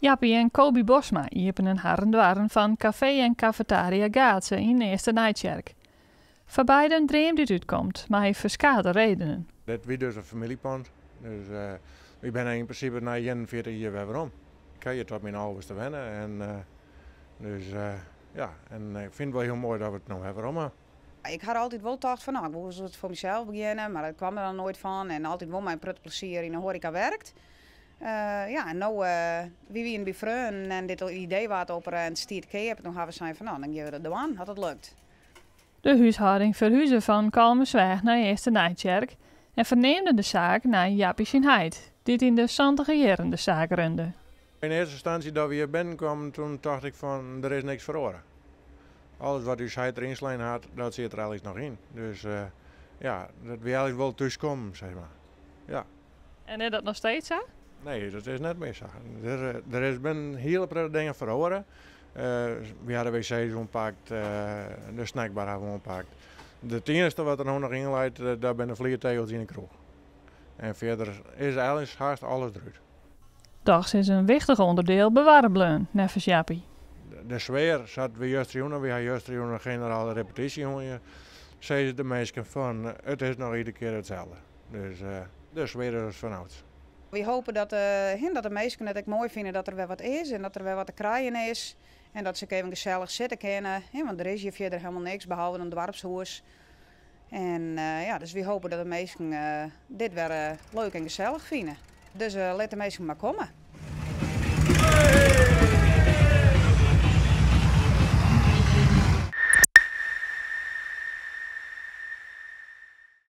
Jappie en Coby Bosma iepenen harren doarren fan kafee en kafetaria Gaatze yn Easternijtsjerk. Foar beiden in dream dy't útkomt, mei ferskate redenen. Dit wie dus in famyljepân. Dus ik bin yn prinsipe nei 41 jier wer werom. Ik ha hjir tot myn 11e wenne en dus ja, en ik fyn it wol hiel moai dat we it no wer werom ha. Ik ha altyd wol tocht fan, no, ik wol it foar mysels begjinne, mar dat kaam der dan noait fan. En altyd wol mei in protte plezier yn de hoareka werkt. Ja, en no, wy wiene by freonen en dit idee waard oppere en it stie te keap. Toen ha we sein fan, no, dan gean we dat dwaan, as it lukt. De húshâlding ferhuze fan Kollumersweach nei Easternijtsjerk en ferneamde de saak nei Jappie syn heit, dy't yn de santiger jierren de saak runde. Yn earste ynstânsje dat we hjir binnenkwamen, toen tocht ik fan, der is niks feroare. Alles wat ús heit deryn slein hat, dat sit der eigentlik noch yn. Dus ja, dat wie eigentlik wol thúskommen, sis mar. Ja. En is dat noch steeds sa? Nee, dat is net mear sa. Der is bin hiele protte dingen feroare. We ha de wc's oanpakt, de snackbar ha we oanpakt. It iennichste wat der no noch yn leit, dat binne de fliertegels yn de kroech. En fierder is eigentlik hast alles derút. Dochs is in wichtich ûnderdiel bewarre bleaun, neffens Jappie. De sfear, sa't we justerjûn, we ha justerjûn in generale repetysje hân, sizze de minsken fan it is noch iedere kear itselde. Dus de sfear is fanâlds. Wy hoopje dat de minsken it ek moai fine dat der wer wat is en dat der wer wat te krijen is. En dat se even gesellich sitte kinne, want der is hjir fierder hielendal niks behalve in doarpshûs. En ja, dus wy hoopje dat de minsken dit wer leuk en gesellich fine. Dus lit de minsken mar komme.